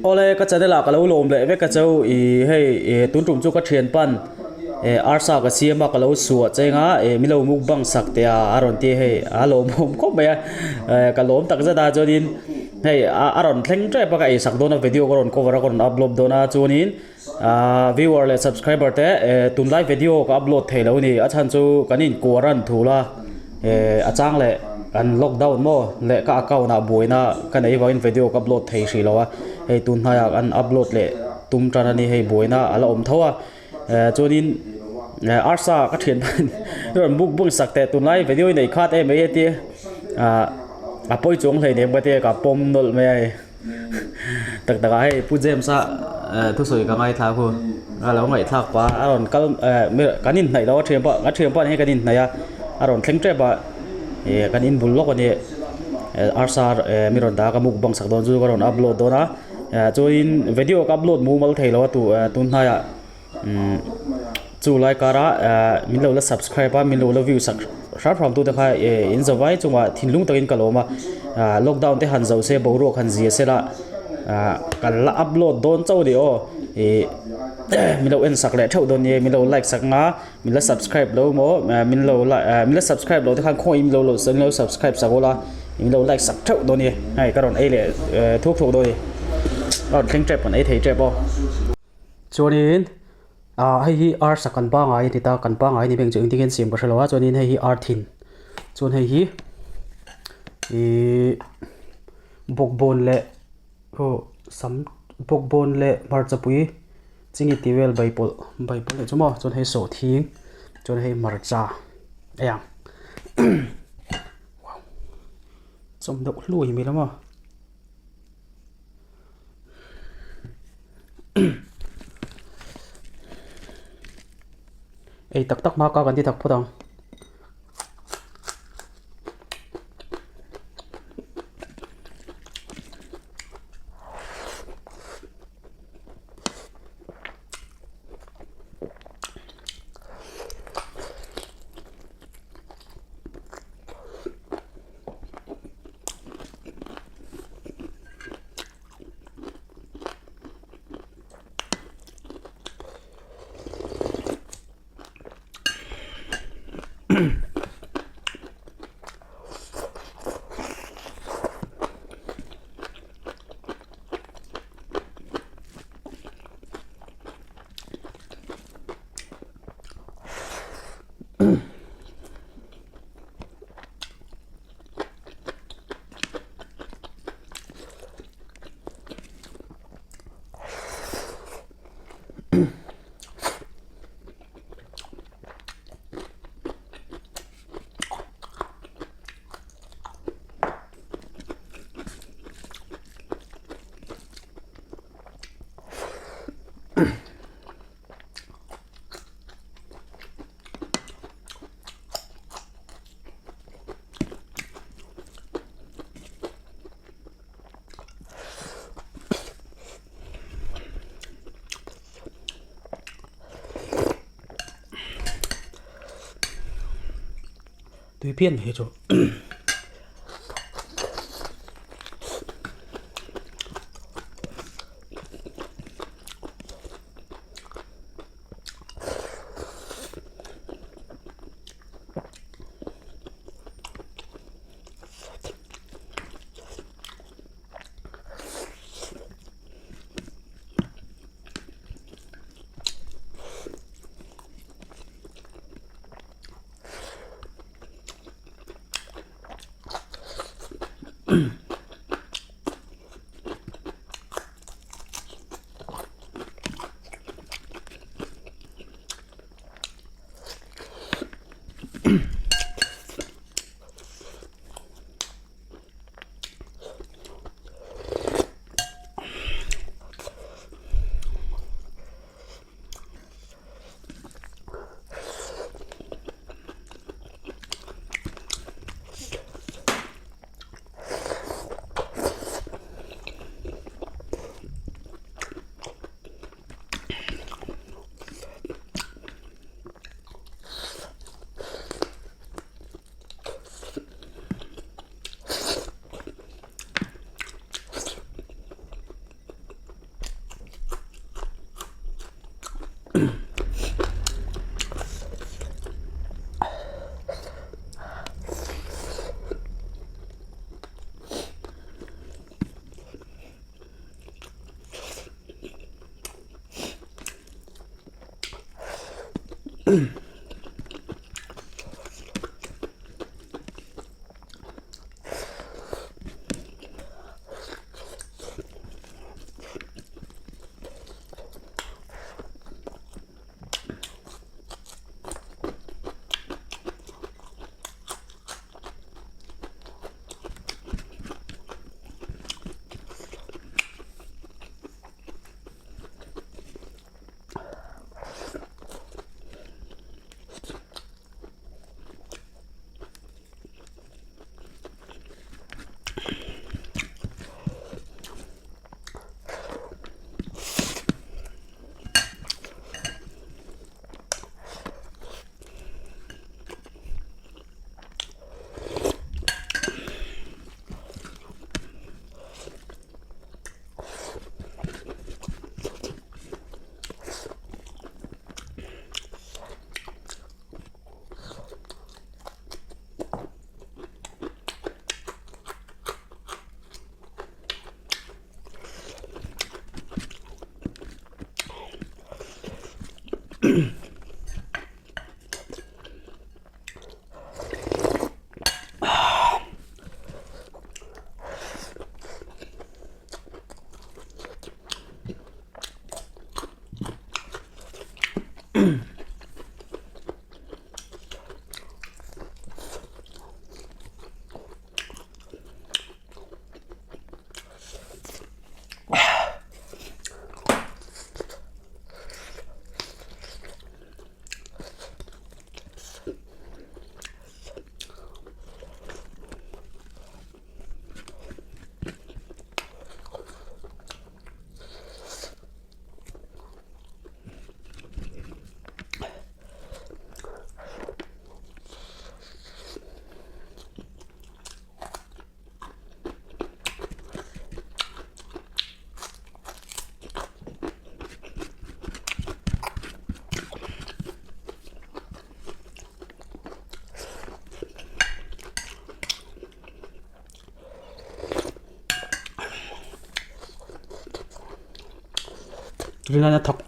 Awle ka channel ah ka lo lawm leh vek a cheu i hei tun tum chu ka thian pan arsa ka siam a ka lo suah cheng a min lo mukbang sak teh a a rawn ti a hei a lawmawm khawp mai a ka lawm tak zet a chuanin hei a rawn thleng tep a ka eisak dawn a video ka rawn cover a ka rawn upload dawn a chuanin ahh viewer leh subscriber te tunlai video ka upload thei lo a ni a chhan chu kan in quarant thul a eh a chang leh kan lockdown maw leh ka account ah buaina ka nei vangin video ka upload thei hrih lo a hei tun hnaiah an upload leh tum tan a ni hei buaina a la awm tho a eh chuanin eh arsa ka thian rawn buk bung sak teh tunlai video i nei khat em mai a tia ah a pawi chuang hleinem ka tia ka pawm nawlh mai a hei. Tak tak ah hei Pu James a thusawi ka ngaithla khu a lo ngaihthlak pah a rawn kal kan inhnaih lo a thian pawh a thian pawh hi kan inhnaih a a rawn thleng tep a ih kan inbul lawk a ni arsa mi rawn dah a ka mukbang sak dawn chu ka rawn upload dawn a chuanin video ka upload mumal thei lo a tu tun hnaiah umm chu lai kara min lo la subscribe a min lo la view sak hram hram tute kha eh in zavai chungah thinlung takin ka lawm a ah lockdown te han zo se boruak han zia se la ah kan la upload dawn chauh a ni aw ih min lo en sak leh theuh dawn nia min lo like sak anga min la subscribe lo maw min lo min la subscribe lo te khan khawngaih in min lo min lo subscribe sak ula min lo like sak theuh dawn nia hei ka rawn ei leh thuk thuk dawn a ni a rawn thleng tep kan ei thei tep aw. Chuanin ah hei hi arsa kan pangai a ni ta kan pangai a ni beng chu engtin nge an siam ka hrelo a chuanin hei hi ar thin chuan hei hi ihh bawkbawn leh aw sam bawkbawn leh hmarchapui chingit tih vel bai pawlh bai pawlh leh chu maw chuan hei sawhthing chuan hei hmarcha a ang chawm deuh hluai mai lo maw. Ei tak tak hma ka kan ti tak phawt ang. Tui pian hi chu. Rinana thawk.